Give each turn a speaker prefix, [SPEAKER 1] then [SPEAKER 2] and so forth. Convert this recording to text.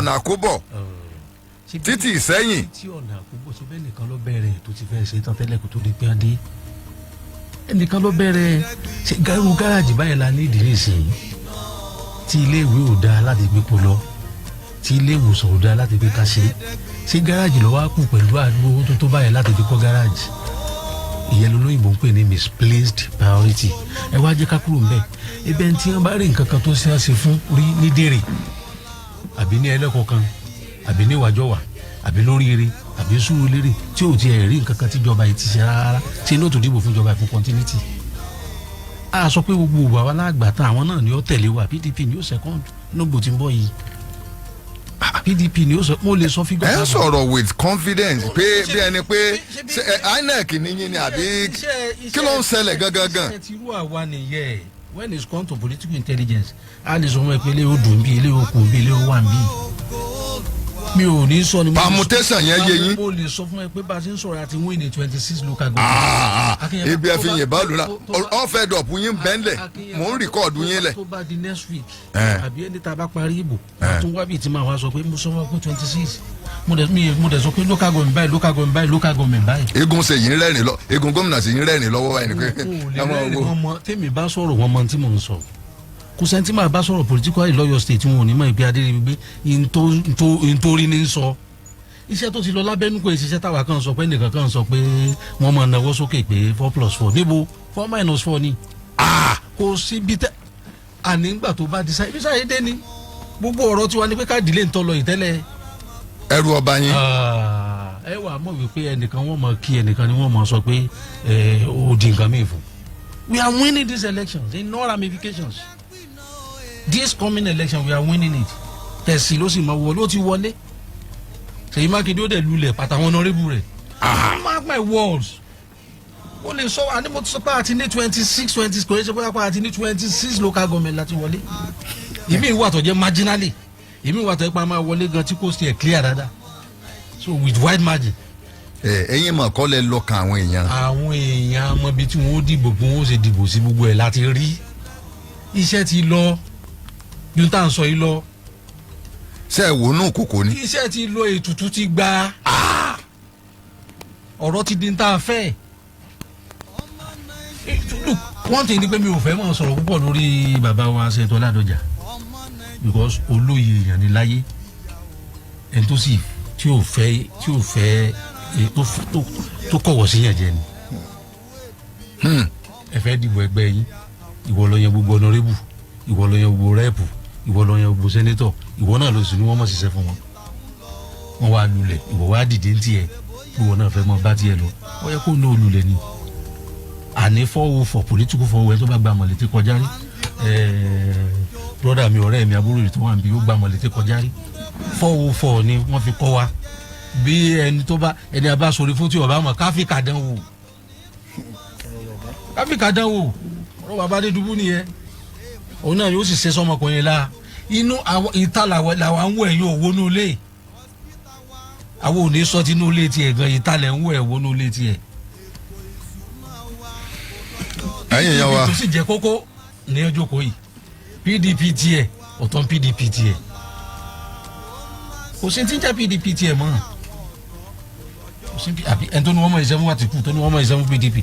[SPEAKER 1] Ọ̀nà àkóbọ̀ títì Ìsẹ́yìn.
[SPEAKER 2] Tí ọ̀nà àkóbọ̀ ṣe bẹ́ẹ̀ nìkan ló bẹ̀rẹ̀ tó ti fẹ́ ṣe tán tẹ́lẹ̀ kó tó di pé adé ẹnìkan ló bẹ̀rẹ̀ ṣe gárú gáràjì báyìí la ní ìdílé ìsìn, tí iléèwé ò dáa láti gbé po lọ, tí ilé ìwòsàn ò dáa láti gbé ká ṣe. Ṣé gáràjì ló wá kù pẹ̀lú àdúgbò owó tó tó báyìí láti fi kọ́ gáràjì? Ìyẹn lolóyìnbó ń pè ní misplaced priority. Ẹ wá jẹ́ ká kúrò ńbẹ̀. Ibẹ̀ tí wọ́n bá rí nǹkan kan tó ṣe é ṣe fún rí ní dèrè, àbí ní ẹlẹ́kọ̀ọ́ kan, àbí ní ìwàjọ́wà, àbí lóríire, àbí Sùúrùlérè, tí ò tiẹ̀ rí nǹkan kan tíjọba yìí ti ṣe rárá, tí inú tó dìbò fún ìjọba fún continuity. A sọ pé gbogbo òwò àwa lágbà tán, àwọn náà ni ó tẹ̀lé wa. PDP ni ó second nígbò tí ń bọ̀ yìí. PDP ni ó sọ, mo lè sọ figure.
[SPEAKER 1] Ẹ ń sọ̀rọ̀ with confidence pé bí ẹni pé ṣé, INEC ní yín ni, àbí kí ló ń ṣẹlẹ̀ gangan gan?
[SPEAKER 2] Iṣẹ́ tirú àwa nìyẹn. When it come to political intelligence, a lè sọ fún ẹ pé ilé yóò dùn bí, ilé yóò kù bí, ilé yóò wà bí. Mi ò ní sọ ni mo lè sọ.
[SPEAKER 1] Permutation yẹn yé yín.
[SPEAKER 2] Mo lè sọ fún ẹ pé bá a ṣe ń sọ̀rọ̀, àti win ní 26 local government.
[SPEAKER 1] Ah, ah,
[SPEAKER 2] Akínyẹmí,
[SPEAKER 1] ibi ẹ fi yìnbọn lù la
[SPEAKER 2] tó
[SPEAKER 1] ọ̀fẹ́ dọ̀pù yín bẹ́ńlẹ̀, mò ń record yín lẹ̀.
[SPEAKER 2] Tó bá di next week àbí ẹni tá a bá parí ìbò tún wábì tí màá wá sọ pé mo sọ fún ọ pé 26, mo dẹ̀ sọ pé local government báyìí, local government báyìí, local government báyìí.
[SPEAKER 1] Egun ṣe yín rẹ́rìn lọ, egun gómìnà ṣe yín rẹ́rìn lọ́wọ́ báyìí ni pé
[SPEAKER 2] O lè
[SPEAKER 1] ẹ máa
[SPEAKER 2] rẹ́rìn.
[SPEAKER 1] wo.
[SPEAKER 2] Wọn mọ tèmi bá sọ̀rọ̀, wọn mọ tí mò ń sọ. Kò sẹ́ni tí màá bá sọ̀rọ̀ politically lọ́yọ̀ State, wọn ò ní mọ̀ ìpè Adéríbigbé ntórí ní sọ. Iṣẹ́ tó ti lọ lábẹ́nú kò ṣiṣẹ́ táwa kan sọ pé nìkan kan sọ pé wọ́n máa nawọ́ sókè pé 4 plus 4 níbo, 4 minus 4 ni. Kò sí bí tẹ́ àní ńgbà tó bá di sáyé bí sáyé dé ni. Gbogbo ọ̀rọ̀ tiwa ni pé ká dìlé ń tọ́ lọ ìtẹ́lẹ̀.
[SPEAKER 1] Ẹrù ọba yín.
[SPEAKER 2] Ẹ wà mọ̀ wípé ẹnìkan wọ́n mọ̀ kí ẹnìkan ni wọ́n mọ̀ sọ pé ẹ ó di nǹkan mìíràn fún. We are winning these elections in all ramifications. This coming election, we are winning it. Tẹ̀sí ló sì máa wọlé, ó ti wọlé. Ṣèyí Mákindé ó dẹ̀ lulẹ̀ pàtàwọn honourable rẹ̀. Mark my words, ó lè sọ àní mo ti sọ pé àti ní 26, 20 kò yẹ ṣe bóyá pé àti ní 26 local government láti wọlé. Ìmí ìwà tó jẹ́ marginally, ìmí ìwà tó jẹ́ pé a máa wọlé gan tí kò sí ẹ̀ clear dáadáa, so with wide margin.
[SPEAKER 1] Ẹ ẹ̀yin mọ̀ kọ́ lẹ lọ́kàn àwọn èèyàn.
[SPEAKER 2] Àwọn èèyàn mọ ibi tí wọn ó dìbò, bí wọn ó ṣe dìbò sí, gbogbo ẹ̀ láti rí. Iṣẹ́ ti lọ ju tá à ń sọ yìí lọ.
[SPEAKER 1] Ṣe é wò nù kòkò ni?
[SPEAKER 2] Iṣẹ́ ti lọ, ètùtù ti gba, ọ̀rọ̀ ti di ń tá a fẹ́. Look, one thing ni pé mi ò fẹ́ máa sọ̀rọ̀ púpọ̀ lórí bàbá wa Senator Ládọjà, because olóye èèyàn ni láyé, ẹni tó sì tí ò fẹ́ tó kọ̀wọ̀ sí yàn jẹ ni. Ẹ fẹ́ dìbò ẹgbẹ́ yín, ìwọ ló yan gbogbo honourable, ìwọ ló yan gbogbo rep, ìwọ ló yan gbogbo senator, ìwọ náà ló sì ní wọ́n mọ̀ ṣiṣẹ́ fún wọn. Wọ́n wá lulẹ̀, ìwọ wá dìde ní tiẹ̀, ìwọ náà fẹ́ mọ bá tiẹ̀ lọ. Ó yẹ kó ní olulẹ̀ ni. Àní 404 political 4 ẹ tó bá gba mọ̀lẹ́tì kọjá rí, brother mi, ọ̀rẹ́ mi, àbúrò rẹ̀ tó wà níbí, ó gba mọ̀lẹ́tì kọjá rí. 404 ni wọ́n fi kọ́ wa. Bí ẹni tó bá ẹni a bá sọ̀rọ̀ fún tí ọba mọ̀, káfíkà dán wò, káfíkà dán wò. Ọ̀rọ̀ bàbá Adédùbú nìyẹn. Òun náà yóò sì ṣe sọmọkùnrin la inú ìta làwọn ń wọ̀, ẹ̀yìn òwò nù lé àwọn ò ní sọ tinú ilé tiẹ̀ gan, ìta lẹ̀ ń wọ̀ ẹ̀wọ̀ nù ilé tiẹ̀.
[SPEAKER 1] Ẹ̀yin èèyàn wa.
[SPEAKER 2] Tó sì jẹ́ kókó ní ọjọ́ kò yìí, PDP tiẹ̀ ọ̀tọ̀, PDP tiẹ̀ kò sí ti ń jẹ́ PDP tiẹ̀ mọ́, kò sí. Àbí ẹni tó ní wọ́n mọ̀ ìṣẹ́ fún Àtìkù, tó ní wọ́n mọ̀ ìṣẹ́ fún PDP.